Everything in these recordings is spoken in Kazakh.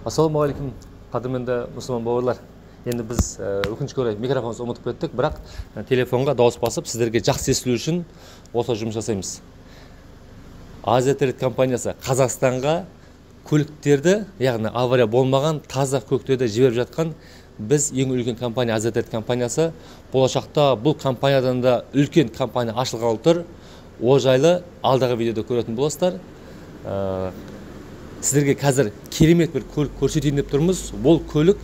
Ассалаумағалейкум, қадірменді мұсылман бауырлар. Енді біз өкінішке орай микрофонды ұмытып кеттік, бірақ телефонға дауыс басып сіздерге жақсы естілу үшін осы жұмыс жасаймыз. Азия Трейд компаниясы Қазақстанға көліктерді, яғни авария болмаған таза көліктерді жіберіп жатқан біз ең үлкен компания Азия Трейд компаниясы. Болашақта бұл компаниядан да үлкен компания ашылғалы тұр. О жайлы алдағы видеода көретін боласыздар. Сіздерге қазір керемет бір көлік көрсетейін деп тұрмыз. Бұл көлік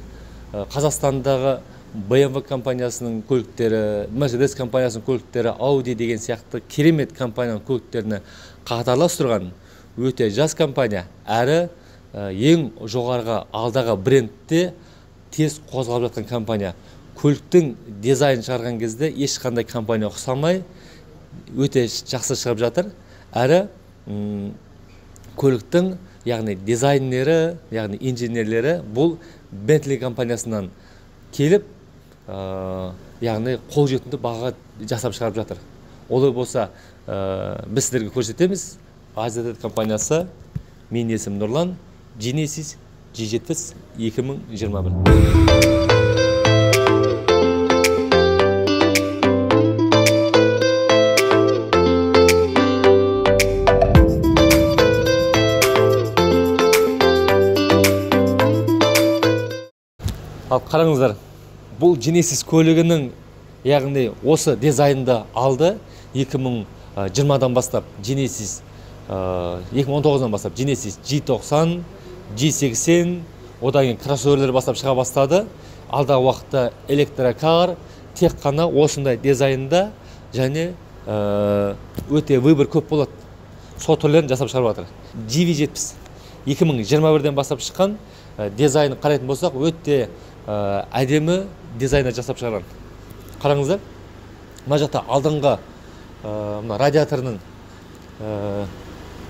Қазақстандағы BMW компаниясының көліктері, Mercedes компаниясының көліктері, Audi деген сияқты керемет компанияның көліктеріне қатарлас тұрған өте жас компания, әрі ең жоғарғы алдағы брендте тез қозғалып жатқан компания. Көліктің дизайнын шығарған кезде ешқандай компания ұқсамай өте жақсы шығып жатыр. Әрі көліктің, яғни дизайнері, яғни инженерлері бұл Bentley компаниясынан келіп, яғни қолжетімді бағаға жасап шығарып жатыр. Олай болса, біз сіздерге көрсетеміз. Азия Трейд компаниясы, мен есімім Нұрлан, Genesis G70 2021. Ал қараңыздар, бұл Genesis көлігінің, яғни осы дизайнды алды 2020-дан бастап Genesis, 2019-дан бастап Genesis G90, G80, одан кейін кроссоверлер бастап шыға бастады. Алдағы уақытта электрокар тек қана осындай дизайнда және өте выбор көп болады. Сол түрлерін жасап шығарып жатыр. GV70 2021-ден бастап шыққан дизайнын қарайтын болсақ, өте әдемі дизайнер жасап шығарған. Қараңыздар, мына жақта алдыңғы мына радиаторының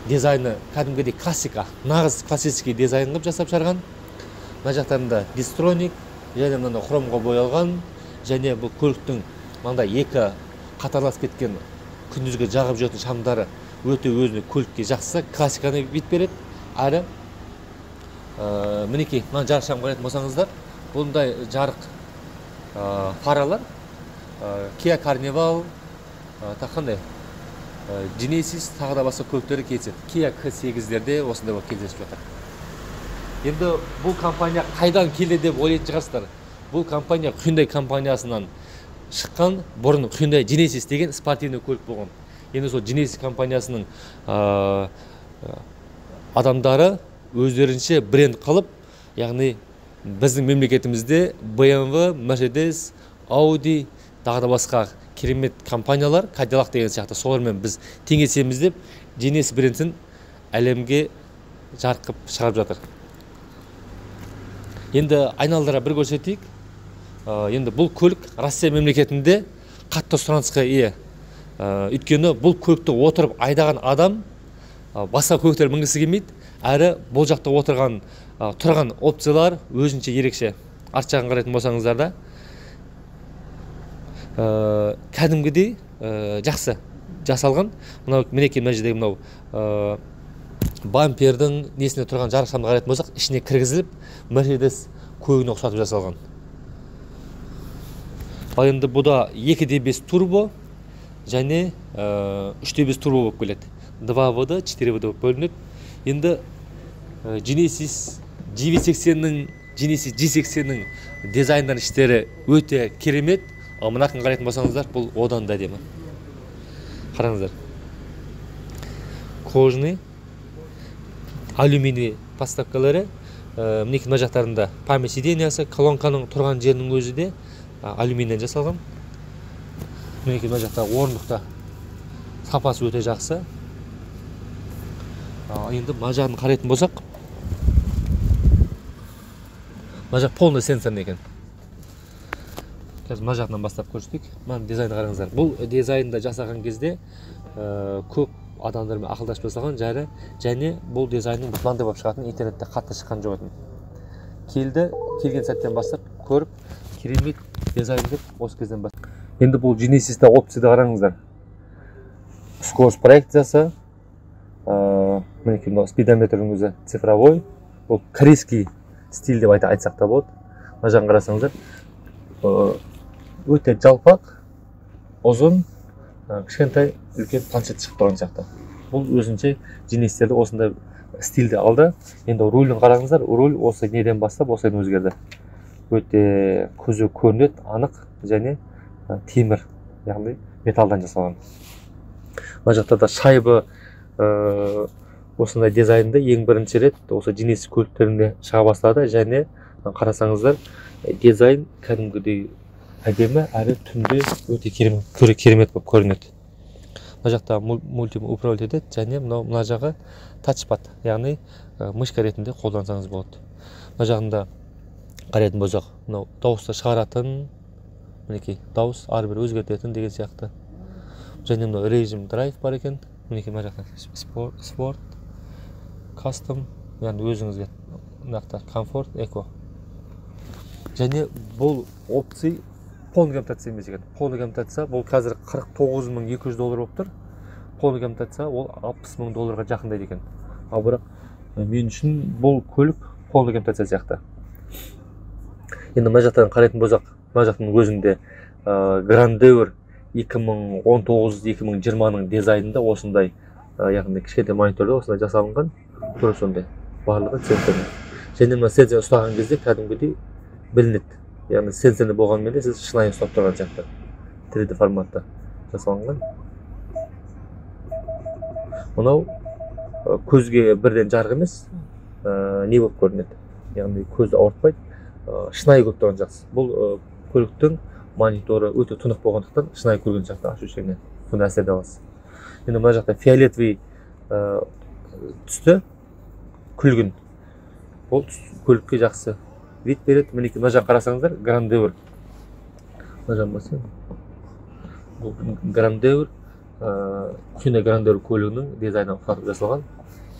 дизайны кәдімгідей классика, нағыз классический дизайн қылып жасап шығарған. Мына жақтарында дистроник және мына хромға боялған, және бұл көліктің мынандай екі қатарласып кеткен күндізгі жағып жүретін шамдары өте өзіне көлікке жақсы классиканы бет береді. Әрі мінекей мына жарық шам қарайтын болсаңыздар, бұндай жарық фаралар Kia Carnival, қандай Genesis тағы да басқа көліктері кездеседі. Kia K8-лерде осындай болып кездесіп жатыр. Енді бұл компания қайдан келді деп ойлайтын шығарсыздар. Бұл компания Hyundai компаниясынан шыққан. Бұрын Hyundai Genesis деген спортивный көлік болған. Енді сол Genesis компаниясының адамдары өздерінше бренд қылып, яғни біздің мемлекетімізде BMW, Mercedes, Audi, тағы да басқа керемет компаниялар, Cadillac деген сияқты, солармен біз теңесеміз деп Genesis брендін әлемге жарық қылып шығарып жатыр. Енді айналдыра бір көрсетейік. Енді бұл көлік Россия мемлекетінде қатты сұранысқа ие. Өйткені бұл көлікті отырып айдаған адам басқа көліктер мінгісі келмейді. Әрі бұл жақта отырған тұрған опциялар өзінше ерекше. Арт жағын қарайтын болсаңыздар да, кәдімгідей жақсы жасалған. Мынау мінекей мына жердегі мынау бампердің несіне тұрған жарық шамды қарайтын болсақ, ішіне кіргізіліп Mercedes көлігіне ұқсатып жасалған. Ал енді бұда 2.5 турбо және 3.5 турбо болып келеді. 2WD, 4WD болып бөлінеді. Енді Genesis GV80-нің, Genesis G80-нің дизайндан іштері өте керемет. Ал мынақын қарайтын болсаңыздар, бұл одан да әдемі. Қараңыздар. Кожаный, алюминий подставкалары, мінекей мына жақтарында память сиденьясы, колонканың тұрған жерінің өзі де алюминийден жасалған. Мінекей мына жақта орындықта сапасы өте жақсы. Енді мына жағын қарайтын болсақ, мына жақ полный сенсорный екен. Қазір мына жағынан бастап көрсетейік. Мына дизайнды қараңыздар. Бұл дизайнды жасаған кезде көп адамдармен ақылдасып жасалған, және бұл дизайнның мынандай болып шығатын интернетте қатты шыққан жоқ еді. Келген сәттен бастап көріп, керемет дизайн деп осы кезден бастап. Енді бұл Genesis'те опцияды қараңыздар. Скорость проекциясы, мінекей мынау спидометрдің өзі цифровой, бұл корейский стиль деп айтсақ та болады. Мына жағын қарасаңыздар, өте жалпақ, ұзын, кішкентай үлкен планшет шығып тұрған сияқты. Бұл өзінше Genesis'терді осындай стильде алды. Енді рулін қараңыздар, руль осы неден бастап осылай өзгерді. Өте көзі көрінеді, анық және темір, яғни металдан жасалған. Мына жақта да шайбы осындай дизайнда ең бірінші рет осы Genesis көліктерінде шыға бастады. Және қарасаңыздар, дизайн кәдімгідей әдемі, әрі түнде өте керемет болып көрінеді. Мына жақта мультим управлять етеді және мына жағы тачпад, яғни мышка ретінде қолдансаңыз болады. Мына жағында қарайтын болсақ, мынау дауысты шығаратын, мінекей дауыс әрбір өзгертетін деген сияқты. Және мынау режим драйв бар екен. Мінекей мына жақта спорт, кастом, яғни өзіңізге мына жақта комфорт, эко. Және бұл опция полный комплектация емес екен. Полный комплектация бұл қазір 49 200 доллар болып тұр. Полный комплектация ол 60 000 долларға жақындайды екен. Ал бірақ мен үшін бұл көлік полный комплектация сияқты. Енді мына жақтан қарайтын болсақ, мына жақтың өзінде Grandeur 2019-2020-ның дизайнында осындай, яғни кішкентай мониторда осындай жасалынған, тура сондай барлығы сенсорный. Және мына сенсор ұстаған кезде кәдімгідей білінеді. Яғни сенсорный болғанымен де сіз шынайы ұстап тұрған сияқты. 3D форматта жасалынған. Мынау көзге бірден жарық емес, не болып көрінеді. Яғни көзді ауыртпайды, шынайы көріп тұрған жақсы. Бұл көліктің мониторы өте тұнық болғандықтан шынайы көрген сияқты ощущение, сондай әсерді аласыз. Енді мына жақта фиолетовый түсті күлгін. Бұл көлікке жақсы вид береді. Мінекей мына жаққа қарасаңыздар, Grandeur. Мына жағын басайын. Бұл Grandeur, Hyundai Grandeur көлігінің дизайны ұқсатып жасалған.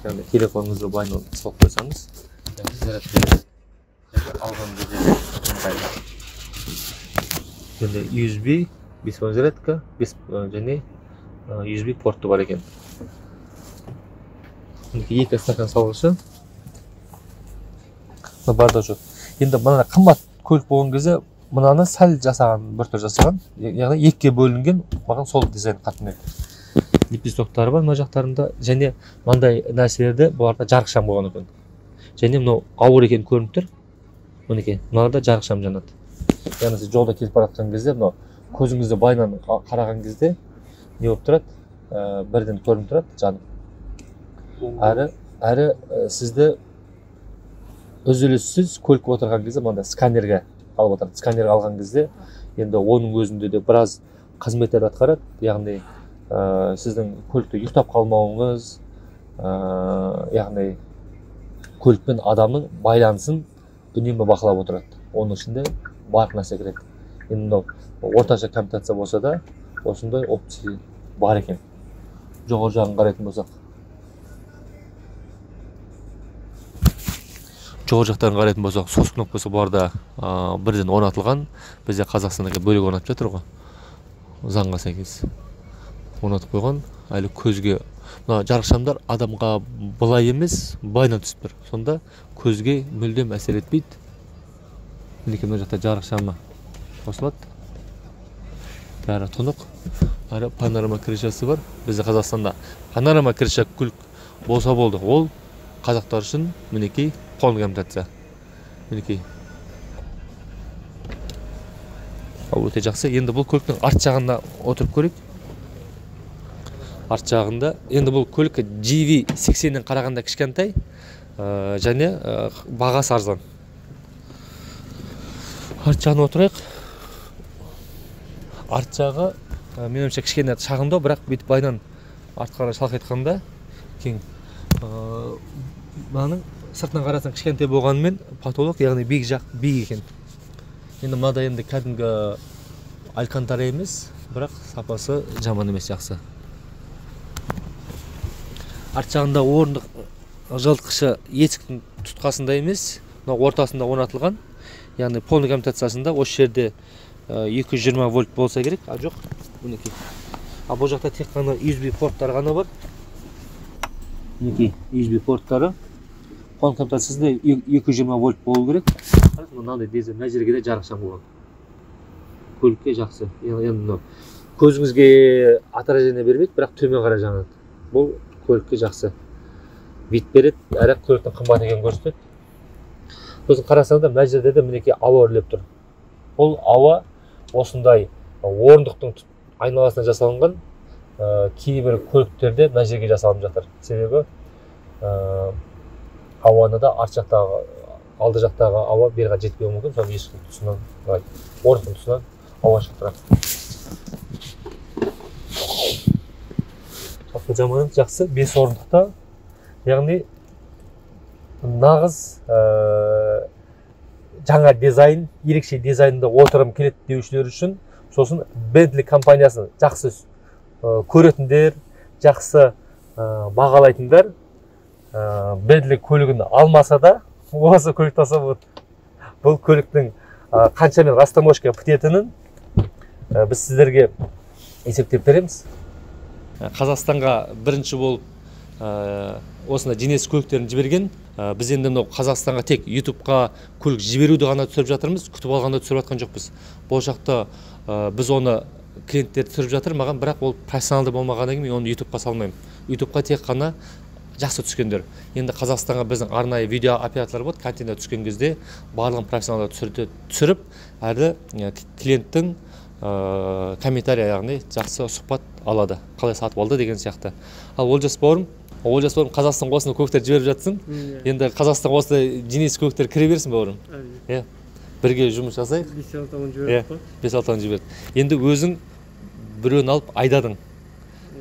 Яғни телефоныңызды былайынан салып қойсаңыз, яғни заряд береді. Және алған кезде де ыңғайлы. Және USB, бес зарядка, бес, және USB порты бар екен. Мінекей екі стакан салғышы. Мына бар да жоқ. Енді мына қымбат көлік болған кезде мынаны сәл жасаған, бір түр жасаған, яғни екіге бөлінген, маған сол дизайн қатты ұнайды. Лепестоктары бар мына жақтарында, және мынандай нәрселерде бұларда жарық шам болған екен. Және мынау ауыр екені көрініп тұр. Мінекей, мыналарда жарық шам жанады. Яғни сіз жолда кетіп бара жатқан кезде мынау көзіңізді былайынан қараған кезде не болып тұрады? Бірден көрініп тұрады жанып. Әрі сізді үзіліссіз көлікке отырған кезде мынандай сканерге алып отырады. Сканерге алған кезде енді оның өзінде де біраз қызметтер атқарады. Яғни сіздің көлікте ұйықтап қалмауыңыз, яғни көлік пен адамның байланысын үнемі бақылап отырады. Оның ішінде барлық нәрсе кіреді. Енді мынау орташа комплектация болса да осындай опция бар екен. Жоғары жағын қарайтын болсақ, жоғары жақтарын қарайтын болсақ, сос кнопкасы бұларда бірден орнатылған. Бізде Қазақстандығы бөлек орнатып жатыр ғой, заңға сәйкес орнатып қойған. Әлі көзге мына жарық шамдар адамға былай емес, былайынан түсіп тұр. Сонда көзге мүлдем әсер етпейді. Мінекей мына жақта жарық шамы қосылады. Бәрі тұнық. Әрі панорама крышасы бар. Бізде Қазақстанда панорама крыша көлік болса болды. Ол қазақтар үшін мінекей полный комплектация. Мінекей. Ал өте жақсы. Енді бұл көліктің арт жағына отырып көрейік. Арт жағында енді бұл көлік GV сексеннен қарағанда кішкентай, және бағасы арзан. Арт жағына отырайық. Арт жағы, менің ойымша кішкене шағындау, бірақ бүйтіп былайынан артқа қарай шалқайтқанда кең. Мынаның сыртынан қарасаң кішкентай болғанымен потолок, яғни биік жақ биік екен. Енді мынада енді кәдімгі алькантара емес, бірақ сапасы жаман емес, жақсы. Арт жағында орындық жылытқышы есіктің тұтқасында емес, мына ортасында орнатылған. Яғни полный комплектациясында осы жерде 220 вольт болса керек, а жоқ, мінекей. А бұл жақта тек қана USB порттары ғана бар. Мінекей USB порттары. Фон комплектациясында 220 вольт болу керек. Қараңыз, мынандай дизайн, мына жерге де жарық шам қойған. Көлікке жақсы. Енді мынау көзіңізге отражение бермейді, бірақ төмен қарай жанады. Бұл көлікке жақсы вид береді, әрі көліктің қымбат екенін көрсетеді. Сосын қарасаңдар, мына жерде де мінекей ауа үрлеп тұр. Бұл ауа осындай орындықтың айналасына жасалынған, кейбір көліктерде мына жерге жасалынып жатыр. Себебі ауаны да арт жақтағы, алды жақтағы ауа бері қарай жетпеуі мүмкін. Соның есіктің тұсынан, былай, орындықтың тұсынан ауа шығып тұрады. Жалпы жаман жақсы, 5 орындықта, яғни нағыз жаңа дизайн, ерекше дизайнда отырым келеді деушілер үшін, сосын Bentley компаниясын жақсы көретіндер, жақсы бағалайтындар, Bentley көлігін алмаса да осы көлікті алса болады. Бұл көліктің қаншамен растаможка бітетінін біз сіздерге есептеп береміз. Қазақстанға бірінші болып осындай Genesis көліктерін жіберген. Біз енді мынау Қазақстанға тек YouTube-қа көлік жіберуді ғана түсіріп жатырмыз, күтіп алғанда түсіріп жатқан жоқпыз. Болашақта біз оны клиенттер түсіріп жатыр маған, бірақ ол профессионалды болмағаннан кейін мен оны YouTube-қа салмаймын. YouTube-қа тек қана жақсы түскендер. Енді Қазақстанға біздің арнайы видео операторлар болады, контейнер түскен кезде барлығын профессионалдар түсіріп, әрі клиенттің комментарий, яғни жақсы сұхбат алады, қалай сатып алды деген сияқты. Ал Олжас бауырым, Қазақстан осындай көліктер жіберіп жатсың. Енді Қазақстанға осындай Genesis көліктер кіре берсін бауырым. Иә, бірге жұмыс жасайық. Бес-алтауын жібердік қой. Бес-алтауын жібердік. Енді өзің біреуін алып айдадың.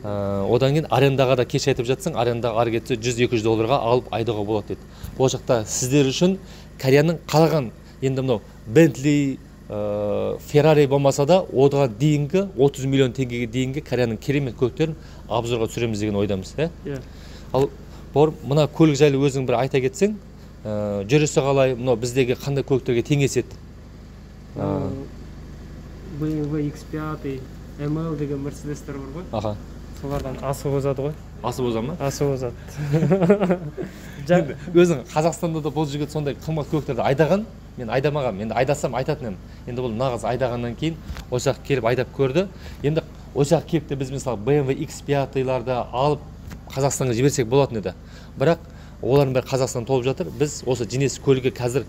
Одан кейін арендаға да кеш айтып жатсаң, арендаға ары кетсе жүз-екі жүз долларға алып айдауға болады дейді. Болашақта сіздер үшін Кореяның қалаған, енді мынау Bentley, Ferrari болмаса да, одан дейінгі 30 миллион теңгеге дейінгі Кореяның керемет көліктерін обзорға түсіреміз деген ойдамыз, иә? Иә. Ал бауырым, мына көлік жайлы өзің бір айта кетсең, жүрісі қалай, мынау біздегі қандай көліктерге теңеседі? BMW X5, ML деген Мерседестер бар ғой. Солардан асып озады ғой. Асып оза ма? Асып озады. Енді өзің Қазақстанда да бұл жігіт сондай қымбат көліктерді айдаған, мен айдамағанмын. Енді айдасам айтатын едім. Енді бұл нағыз айдағаннан кейін осы жаққа келіп айдап көрді. Енді осы жаққа келіп те біз мысалы BMW X5-ларды алып Қазақстанға жіберсек болатын еді. Бірақ олардың бәрі Қазақстан толып жатыр. Біз осы Genesis көлігі қазір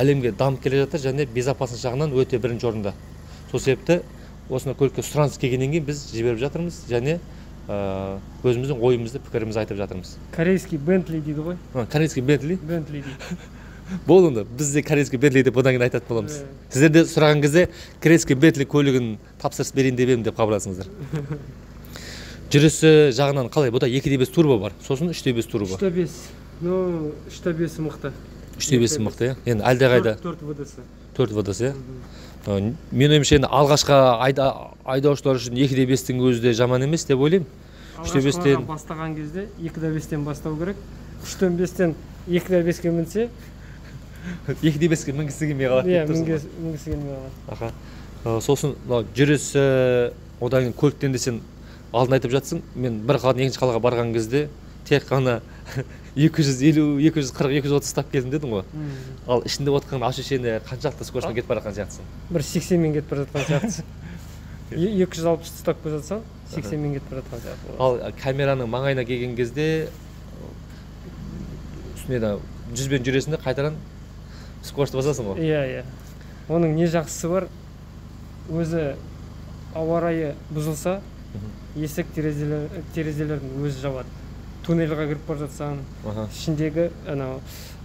әлемге дамып келе жатыр және безопасность жағынан өте бірінші орында. Сол себепті осындай көлікке сұраныс келгеннен кейін біз жіберіп жатырмыз және өзіміздің ойымызды, пікірімізді айтып жатырмыз. Корейский Bentley дейді ғой. Корейский Bentley? Bentley дейді. Болды онда, біз де корейский Bentley деп одан кейін айтатын боламыз. Сіздер де сұраған кезде корейский Bentley көлігін тапсырыс берейін деп едім деп хабарласыңыздар. Жүрісі жағынан қалай? Бұда екі де бес турбо бар, сосын үш те бес турбо. Үш те бес. Ну, үш те бесі мықты. Үш те бесі мықты, иә? Енді әлдеқайда. Төрт В Д С. Төрт В Д С, иә? Мен ойымша енді алғашқы айдаушылар үшін екі де бестің өзі де жаман емес деп ойлаймын. Үш те бестен Алғашқыларға бастаған кезде екі де бестен бастау керек. Үштен бестен екі де беске мінсе, екі де беске мінгісі келмей қалады Иә, деп тұрсың ғой. мінгісі келмей қалады. Сосын мынау жүрісі, одан кейін көліктен де сен алдын айтып жатсың, мен бір қаладан екінші қалаға барған кезде тек қана екі жүз елу, екі жүз қырық, екі жүз отыз ұстап келдім дедің ғой. Ал ішінде отырған ощущение қаншалықты скоростьпен кетіп бара жатқан сияқтысың? Бір сексенмен кетіп бара жатқан сияқтысың. Екі жүз алпыс ұстап келе жатсаң, сексенмен кетіп бара жатқан сияқты болады. Ал камераның маңайына келген кезде үстіне де жүзбен жүресің де қайтадан скоростьті басасың ғой. Иә, иә. Оның не жақсысы бар, өзі ауа райы бұзылса, есік терезелердің өзі жабады. Туннельға кіріп бара жатсаң, ішіндегі анау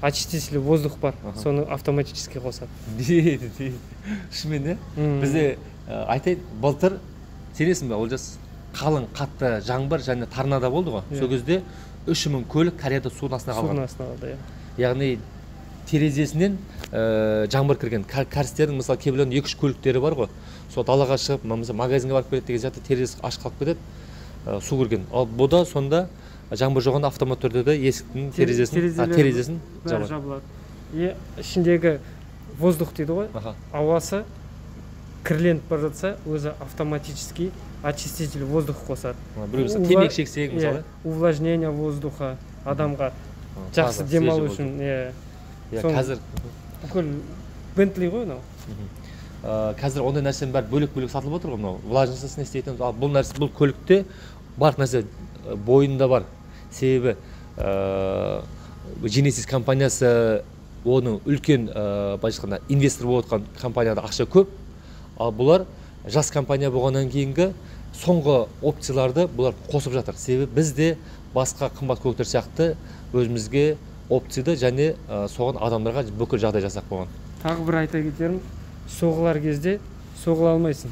очиститель воздух бар, соны автоматически қосады. Дейді, дейді. Шынымен, иә? Бізде, айтайын, былтыр сенесің бе, Олжас, қалың қатты жаңбыр және торнадо болды ғой. Сол кезде үш мың көлік Кореяда судың астына қалған. Судың астына қалды, иә. Яғни терезесінен жаңбыр кірген. Кәрістердің мысалы кейбіреуінің екі-үш көліктері бар ғой. Сол далаға шығып, мысалы магазинге барып келеді деген сияқты терезесі ашық қалып кетеді, су кірген. Ал бұда сонда жаңбыр жауғанда автомат түрде де есіктің Терезелері терезесін бәрі жабады. жабылады. И ішіндегі воздух дейді ғой, ауасы кірленіп бара жатса, өзі автоматически очиститель воздух қосады. Біреу мысалы темекі шексең, мысалы. Увлажнение воздуха адамға Жақсы демалу үшін, иә. Иә, қазір бүкіл Bentley ғой мынау. Қазір ондай нәрсенің бәрі бөлек-бөлек сатылып отыр ғой, мынау влажностьсын істейтін. Ал бұл нәрсе, бұл көлікте барлық нәрсе бойында бар. Себебі Genesis компаниясы оның үлкен, былайша айтқанда, инвестор болып отқан компанияда ақша көп. Ал бұлар жас компания болғаннан кейінгі соңғы опцияларды бұлар қосып жатыр. Себебі біз де басқа қымбат көліктер сияқты өзімізге опцияды және соған адамдарға бүкіл жағдай жасап қойған. Тағы бір айта кетерім, соғылар кезде соғыла алмайсың.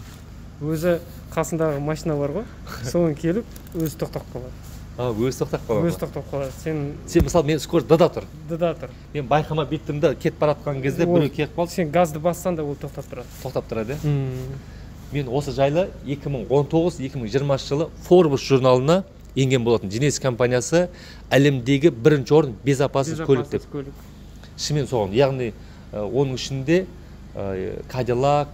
Өзі қасындағы машина бар ғой, соған келіп өзі тоқтап қалады. Өзі тоқтап қалады. Өзі тоқтап қалады. Сен мысалы, мен скорость д-да тұр. Д-да тұр. Мен байқамай бүйттім да, кетіп бара жатқан кезде біреу келіп қалды. Сен газды бассаң да ол тоқтап тұрады. Тоқтап тұрады, иә? Мен осы жайлы 2019-2020 жылы Forbes журналына енген болатын. Genesis компаниясы әлемдегі бірінші орын безопасный көлік деп. Шынымен соған, яғни оның ішінде Cadillac,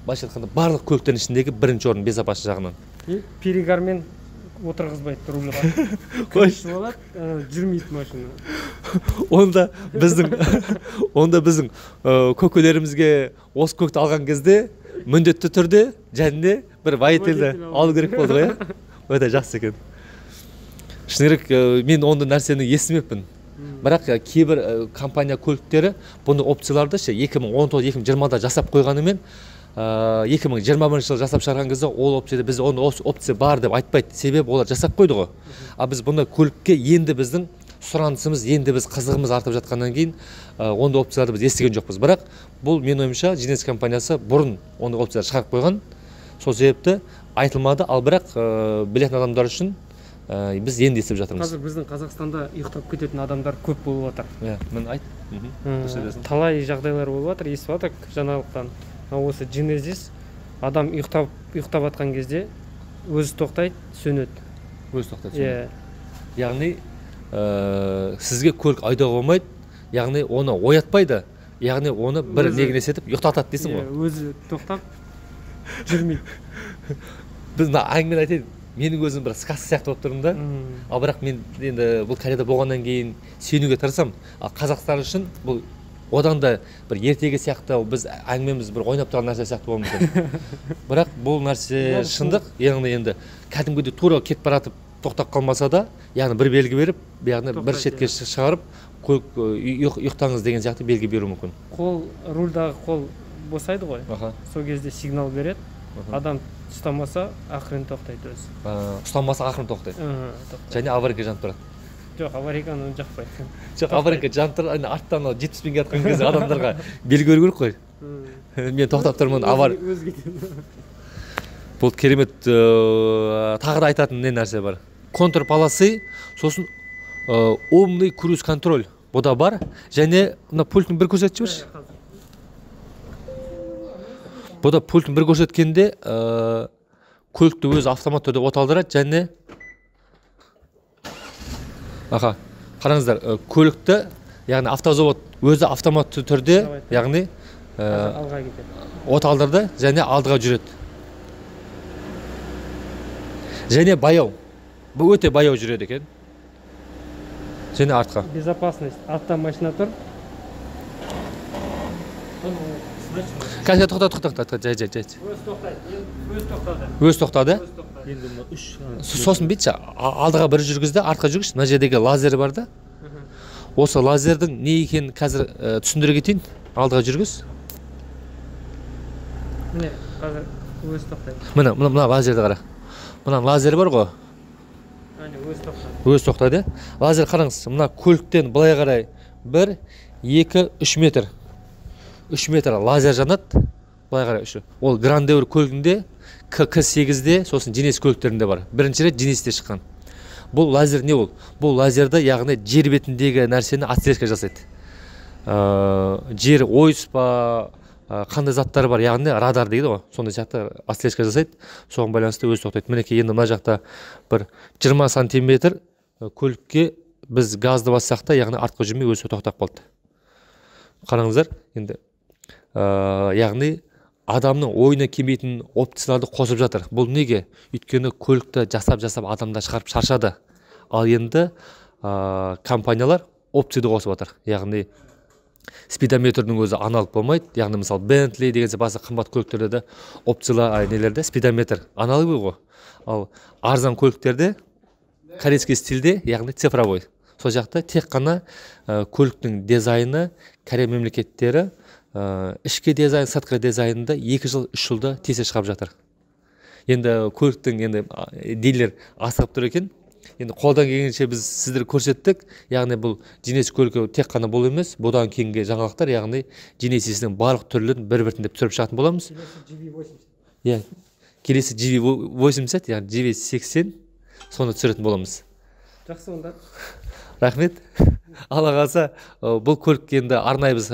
былайша айтқанда барлық көліктердің ішіндегі бірінші орын безопасный жағынан. Перегармен отырғызбайды рульға. Қойшы болады, жүрмейді машина. Онда біздің көкелерімізге осы көлікті алған кезде міндетті түрде және бір водительді алу керек болды ғой, иә? Өте жақсы екен. Шыны керек, мен ондай нәрсені естімеппін. Бірақ кейбір компания көліктері бұны опцияларды 2019-2020-да жасап қойғанымен, 2021 жылы жасап шығарған кезде ол опцияда біз оны опция бар деп айтпайды. Себебі олар жасап қойды ғой. А біз бұндай көлікке енді біздің сұранысымыз, енді біз қызығымыз артып жатқаннан кейін ондай опцияларды біз естіген жоқпыз. Бірақ бұл менің ойымша Genesis компаниясы бұрын ондай опциялар шығарып қойған. Сол себепті айтылмады. Ал бірақ білетін адамдар үшін біз енді естіп жатырмыз. Қазір біздің Қазақстанда ұйықтап кететін адамдар көп болып жатыр. Иә, міне айт. Талай жағдайлар болып жатыр, естіп жатырмық жаңалықтан. Осы Genesis адам ұйықтап жатқан кезде өзі тоқтайды, сөнеді. Өзі тоқтайды, сөнеді. Яғни сізге көлік айдауға болмайды, яғни оны оятпайды, яғни оны бір неге етіп ұйықтатады дейсің ғой. Өзі тоқтап жүрмейді. Біз мына әңгімені айтайын, менің өзім бір сказка сияқты болып тұрмын да. Ал бірақ мен енді бұл Кореяда болғаннан кейін сенуге тырысамын. Ал Қазақстан үшін бұл одан да бір ертегі сияқты, біз әңгімеміз бір ойнап тұрған нәрсе сияқты болуы мүмкін. Бірақ бұл нәрсе шындық, яғни енді кәдімгідей тура кетіп баратып тоқтап қалмаса да, яғни бір белгі беріп, яғни бір шетке шығарып, көлік ұйықтаңыз деген сияқты белгі беруі мүмкін. Қол, рульдағы қол босайды ғой, сол кезде сигнал береді, адам ұстамаса ақырын тоқтайды өзі. Ұстамаса ақырын тоқтайды. Және аварийка жанып тұрады. Жоқ, аварийканы жақпайды. Жоқ, аварийка жанып тұрады, арттан 70-пен келе жатқан кезде адамдарға белгі беру керек қой. Мен тоқтап тұрмын, авар. Өзі кетеді. Бұл керемет, тағы да айтатын не нәрсе бар. Контрполосы, сосын умный круиз контроль бұ да бар. Және мына пультін бір көрсетіп жіберші. Бұ да пультін бір көрсеткенде көлікті өзі автомат түрде от алдырады және аха, қараңыздар, көлікті, яғни автозавод өзі автоматты түрде, яғни от алдырды және алдыға жүреді. Және баяу. Бұл өте баяу жүреді екен. Және артқа. Безопасность. Артта машина тұр. Қазір тоқта, тоқта, тоқта, жай, жай, жай. Өз тоқтайды. Өз тоқтады. Өз тоқтады? Енді мына үш. Сосын бүйтші, алдыға бір жүргізді, артқа жүргізші. Мына жердегі лазер бар да. Осы лазердің не екенін қазір түсіндіре кетейін. Алдыға жүргіз. Міне, қазір өз тоқтайды. Міне, мына лазерді қара. Мына лазер бар ғой. Әне, өз тоқтады. Өз тоқтады. Лазер қараңыз, мына көліктен былай қарай 1, 2, 3 метр. 3 метр лазер жанады, былай қарай 3. Ол Грандeur көлігінде, КК8-де, сосын Genesis көліктерінде бар. Бірінші рет Genesis'те шыққан. Бұл лазер не ол? Бұл лазерді, яғни жер бетіндегі нәрсені отслежка жасайды. Жер ойыс па, қандай заттар бар, яғни радар дейді ғой, сондай сияқты отслежка жасайды. Соған байланысты өзі тоқтайды. Мінекей енді мына жақта бір 20 сантиметр көлікке біз газды бассақ та, яғни артқа жүрмей өзі тоқтап қалды. Қараңыздар, енді яғни адамның ойына келмейтін опцияларды қосып жатыр. Бұл неге? Өйткені көлікті жасап-жасап адамдар шығарып шаршады. Ал енді компаниялар опцияды қосып жатыр. Яғни спидометрдің өзі аналог болмайды. Яғни мысалы Bentley деген сияқты басқа қымбат көліктерде де опциялар нелерде спидометр аналоговый ғой. Ал арзан көліктерде корейский стильде, яғни цифровой. Сол жақта тек қана көліктің дизайны Корея мемлекеттері ішкі дизайн, сыртқы дизайнында 2 жыл, 3 жылда тез шығарып жатыр. Енді көліктің енді дилер асығып тұр екен. Енді қолдан келгенше біз сіздерге көрсеттік. Яғни бұл Genesis көлігі тек қана бұл емес, бұдан кейінгі жаңалықтар, яғни Genesis'нің барлық түрлерін бір-біртіндеп түсіріп шығатын боламыз. Келесі GV80. Иә, келесі GV80, яғни GV80, соны түсіретін боламыз. Жақсы онда. Рахмет. Алла қаласа, бұл көлік енді арнайы біз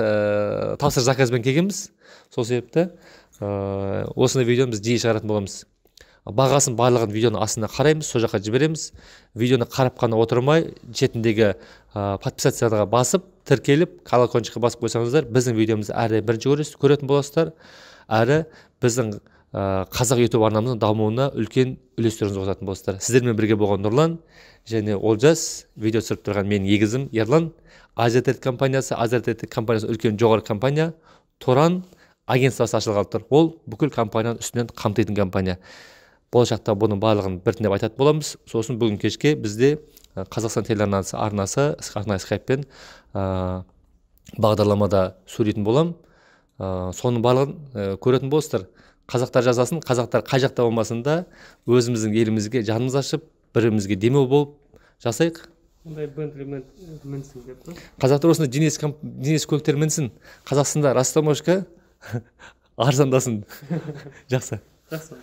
тапсырыс заказбен келгенбіз. Сол себепті осындай видеоны біз жиі шығаратын боламыз. Бағасын барлығын видеоның астына қараймыз, сол жаққа жібереміз. Видеоны қарап қана отырмай, шетіндегі подписацияға басып, тіркеліп, колокольчикке басып қойсаңыздар, біздің видеомызды әрі бірінші көретін боласыздар, әрі біздің қазақ YouTube арнамыздың дамуына үлкен үлестеріңізді қосатын боласыздар. Сіздермен бірге болған Нұрлан және Олжас, видео түсіріп тұрған менің егізім Ерлан. Азия Трейд компаниясы, Азия Трейд компаниясы үлкен жоғары компания, Туран агентствосы ашылғалы тұр. Ол бүкіл компанияның үстінен қамтитын компания. Болашақта бұның барлығын біртіндеп айтатын боламыз. Сосын бүгін кешке бізде Қазақстан телеарнасы арнасы арнайы скайппен бағдарламада сөйлейтін болам. Соның барлығын көретін боласыздар. Қазақтар жазасын, қазақтар қай жақта болмасын да өзіміздің елімізге жанымыз ашып, бірімізге демеу болып жасайық. Ондай Bentley мінсін деп па? Қазақтар осындай Genesis көліктер мінсін. Қазақстанда растаможка арзандасын. Жақсы. Жақсы.